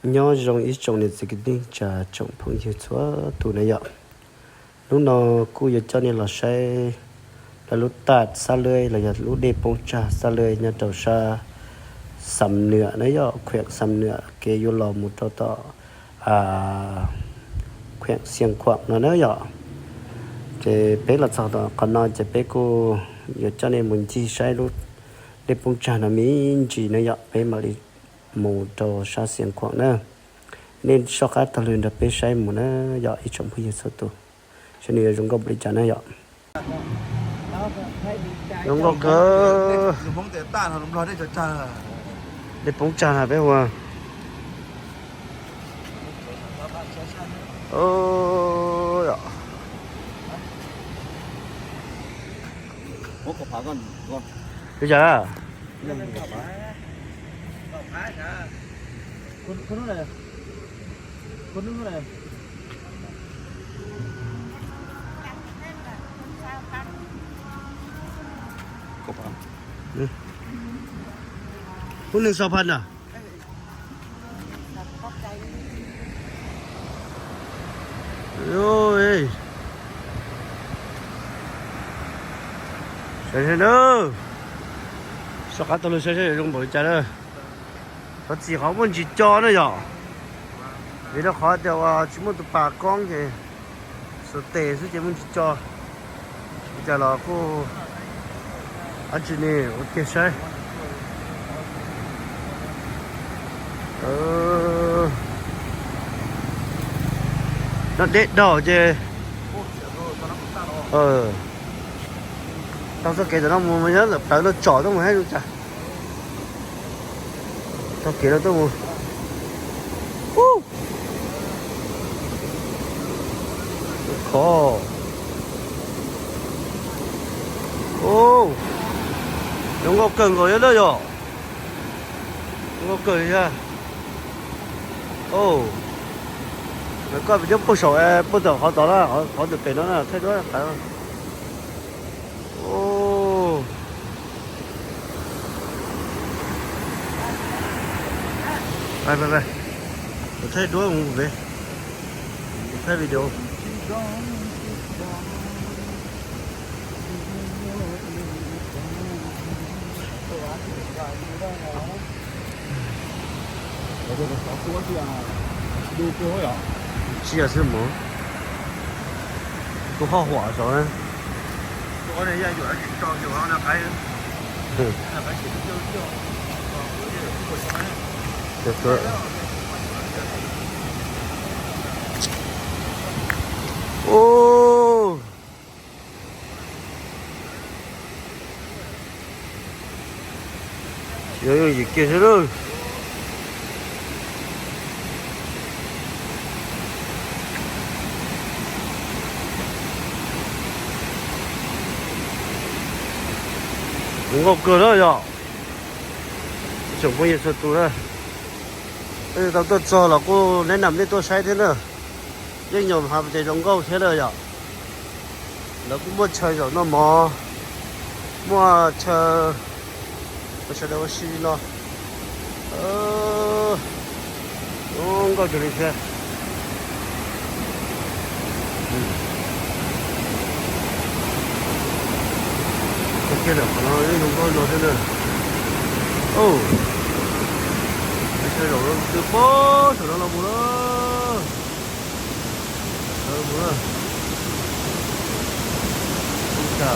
Nyob zoo ib tsoom niam txiv kwv tij neej tsa tsoom phooj ywg txhua tus na yom. Hnub no kuj yuav coj nej los saib lawv lub taj xab lwj los yog lub dej poob tsag xab lwj nyob rau sab Xam Nwam na yom, khueem Xam Nwam kev yuav los mus rau tom khueem Xiav Khuam no na yom. Ces peb los txog tom qhov no ces peb kuj yuav coj nej mus ncig saib lub dej poob tsag no me ntsis na yom, peb mam li mus rau sab Xiav Khuam na. Nej soj qab taug lw nrog peb saib mus na yom ib tsoom phooj ywg txhua tus, saib nws yuav zoo nkauj npaum li cas na yom. Zoo nkauj kawg. Dej poob tsag na peb hu. Ua cas? Khub neeg xaus phaj na. Sawv daws, soj qab taug lw saib saib zoo npaum li cas na. Qhov txhim qhov muaj ntsis co na yom, vim rau qhov tias uas tsis muaj tus pas koob ces xuas tes xwb ces muaj ntsis co. Li cas los kuj dab tsi ne ua kiag saib. No deb daug ces taug txoj kev tom no mus nyob ntawm plawv no tsom tuaj mus saib zoo cas. Taug kev no tuaj mus. Khov. Zoo nkauj kawg nkaus li na yom. Zoo nkauj kawg li thiab. Lawv koj pes nyob puag saum puag tom qhov tod na, qhov ntawm pem no na thaij duab qab. Thaij duab mus pem, thaij video. Tsiaj xwb mas. Kuv ho huam saud na. Yog yooj yim kiag xwb lawm. Zoo nkauj kawg na yom. Tsoom phooj ywg txhua tus na, tau tuaj txog los kuj neb nam nej tuaj saib thiab na. Yeej nyuam hais tias zoo nkauj thiab na yom. Lawv kuj muaj chaw zaum noj mov, muaj chaw ua sawv daws ua si li no. Zoo nkauj kawg li thiab. Qhov no zoo nkauj no thiab na. Chaw zaum no twb pab saum no los mus na. Mus na.